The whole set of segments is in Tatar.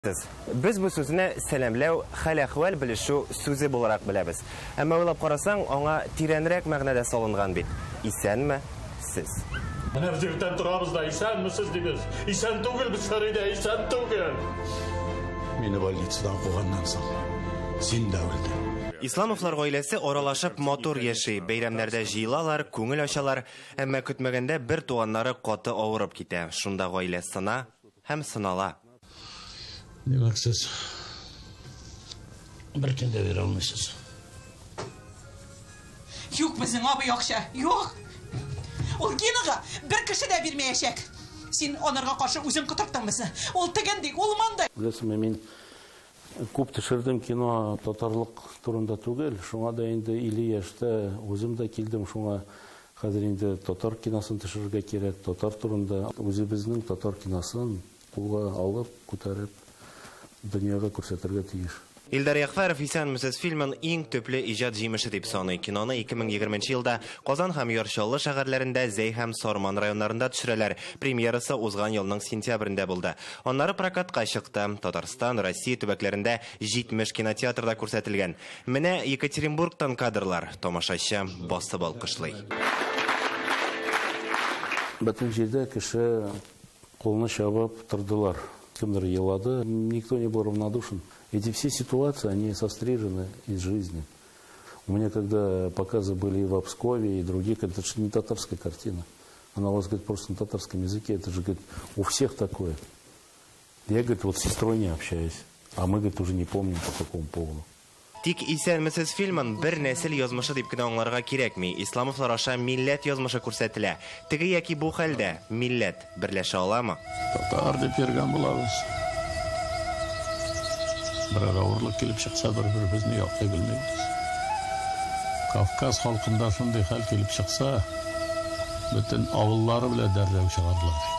Без бу сүзне сәламләү, хәл-әхвәл белешү сүзе буларак беләбез. Әмма уйлап карасаң, аңа тирәнрәк мәгънә дә салынган бит. Исәнме сез? Менә без иртән торабыз да, исәнмесез дибез. Исән түгел без, Фәридә, исән түгел. Мине больницадан куганнан соң син дә үлдең. Исламовлар гаиләсе аралашып матур яши. Бәйрәмнәрдә җыелалар, күңел ачалар. Әмма көтмәгәндә бер туганнары каты авырып китә. Шунда гаилә сына һәм сынала. Димәк, сез бер төн дә бирә алмыйсыз. Юк безнең абый акча, юк. Ул Гинага бер кеше дә бирмәячәк. Син анарга каршы үзең котырттың безне. Ул тегенди, ул мондый. Беләсеңме, мин күп төшердем кино татарлык турында түгел. Шуңа да инде 50 яшьтә үзем дә килдем шуңа. Хәзер инде татар киносын төшерергә кирәк, татар турында. Үзебезнең татар киносын кулга алып, күтәреп, дөньяга күрсәтергә тиеш. Илдар Ягъфәров Исәнмесез фильмын иң төпле иҗат җимеше дип саный. Киноны 2020 елда Казан һәм Яр Чаллы шәһәрләрендә, Зәй һәм Сарман районнарында төшерәләр. Премьерасы узган елның сентябрендә булды. Аннары прокатка чыкты. Татарстан, Россия төбәкләрендә 70 кинотеатрда күрсәтелгән. Менә Екатеринбургтан кадрлар. Тамашачы басып алкышлый. Бөтен җирдә кеше кулны чабып тордылар. Кемдер елады, никто не был равнодушен. Эти все ситуации, они сострижены из жизни. У меня когда показы были и в Пскове, и других, это же не татарская картина. Она у вас, говорит, просто на татарском языке, это же, говорит, у всех такое. Я, говорит, вот с сестрой не общаюсь, а мы, говорит, уже не помним по какому поводу. Тик Исәнмесез фильмын бер нәсел язмышы дип кенә аңларга кирәкми. Исламовлар аша милләт язмышы күрсәтелә. Теге яки бу хәлдә милләт берләшә аламы? Татар дип йөргән булабыз. Берәр авырлык килеп чыкса, бер-беребезне яклый белмибез. Кавказ халкында шундый хәл килеп чыкса, бөтен авыллары белән дәррәү чыгарлар иде.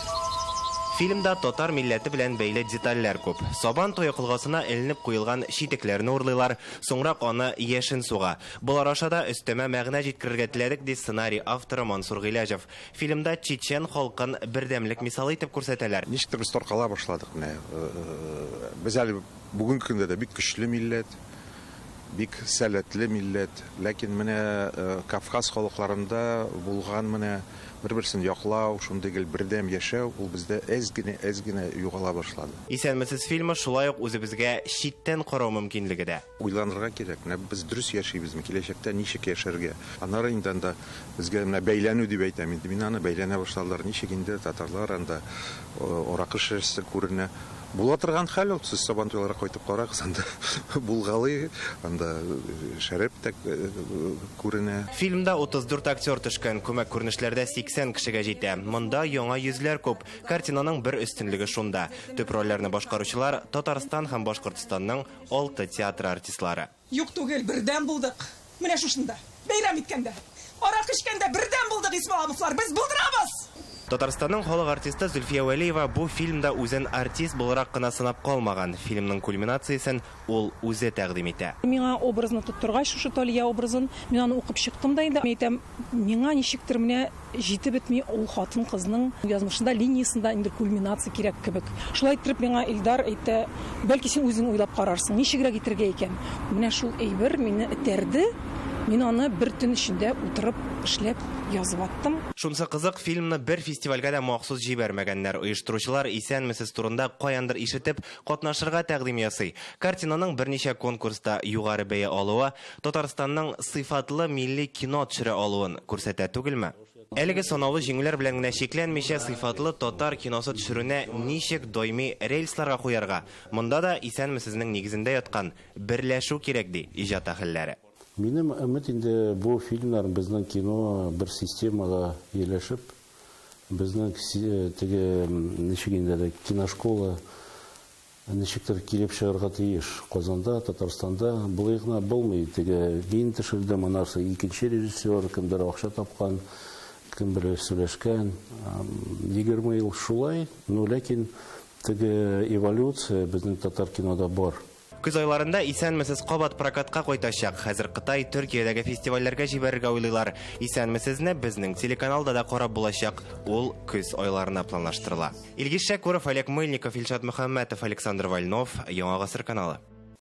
Фильмда татар милләте белән бәйле детальләр күп. Сабан туе колгасына эленеп куелган читекләрне урлыйлар, соңрак аны яшен суга. Болар аша да өстәмә мәгънә җиткерергә теләдек, ди сценарий авторы Мансур Гыйләҗев. Фильмда чечен халкын бердәмлек мисалы итеп күрсәтәләр. Ничектер без таркала башладык менә. Без әле бүгенге көндә дә бик көчле милләт, бик сәләтле милләт. Ләкин менә Кавказ халыкларында булган менә бер-берсен яклау, шундый гел бердәм яшәү, ул бездә әз генә, әз генә югала башлады. Исәнмесез фильмы шулай ук үзебезгә читтән карау мөмкинлеге дә. Уйланырга кирәк, менә без дөрес яшибезме, киләчәктә ничек яшәргә? Аннары инде анда безгә менә бәйләнү дип әйтәм инде, мин аны бәйләнә башладылар, ничек инде татарлар анда аракы шешәсе күренә. Була торган хәл ул, сез Сабан туйларга кайтып карагыз, анда булгалый, анда шәрәп тә күренә. Фильмда 34 актер төшкән, күмәк күренешләрдә 80 кешегә җитә. Монда яңа йөзләр күп. Картинаның бер өстенлеге шунда. Төп рольләрне башкаручылар Татарстан һәм Башкортстанның 6 театр артистлары. Юк түгел, бердәм булдык. Менә шушында, бәйрәм иткәндә, аракы эчкәндә бердәм булдык, Исламовлар, без булдырабыз! Татарстанның халык артисты Зөлфия Вәлиева бу фильмда үзен артист буларак кына сынап калмаган. Фильмның кульминациясен ул үзе тәкъдим итә. Миңа образны тоттыргач, шушы Талия образын, мин аны укып чыктым да инде. Мин әйтәм, миңа ничектер менә җитеп бетми ул хатын-кызның язмышында, линиясендә инде кульминация кирәк кебек. Шулай иттереп миңа Илдар әйтә, бәлки син үзең уйлап карарсың, ничегрәк итергә икән. Менә шул әйбер мине этәрде. Мин аны бер төн эчендә утырып эшләп язып аттым. Шунсы кызык, фильмны бер фестивальгә дә махсус җибәрмәгәннәр. Оештыручылар Исәнмесез турында каяндыр ишетеп, катнашырга тәкъдим ясый. Картинаның берничә конкурста югары бәя алуы Татарстанның сыйфатлы милли кино төшерә алуын күрсәтә түгелме? Әлеге санаулы җиңүләр белән генә чикләнмичә, сыйфатлы татар киносы төшерүне ничек даими рельсларга куярга? Монда да Исәнмесезнең нигезендә яткан берләшү кирәк, ди иҗат әһелләре. Минем өмет инде бу фильмнар безнең кино бер системага ияләшеп, безнең теге ничек инде әле киношкола ничектер килеп чыгарга тиеш. Казанда, Татарстанда болай гына булмый. Теге мин төшердем, анарсы икенче режиссер, кемдер акча тапкан, кемдер сөйләшкән. 20 ел шулай, но ләкин теге эволюция безнең татар кинода бар. Көз айларында «Исәнмесез» кабат прокатка кайтачак. Хәзер Кытай, Төркиядәге фестивальләргә җибәрергә уйлыйлар. «Исәнмесезне» безнең телеканалда да карап булачак. Ул көз айларына планлаштырыла. Илгиз Шәкүров, Олег Мыльников, Илшат Мөхәммәтов, Александр Вольнов, Яңа Гасыр каналы.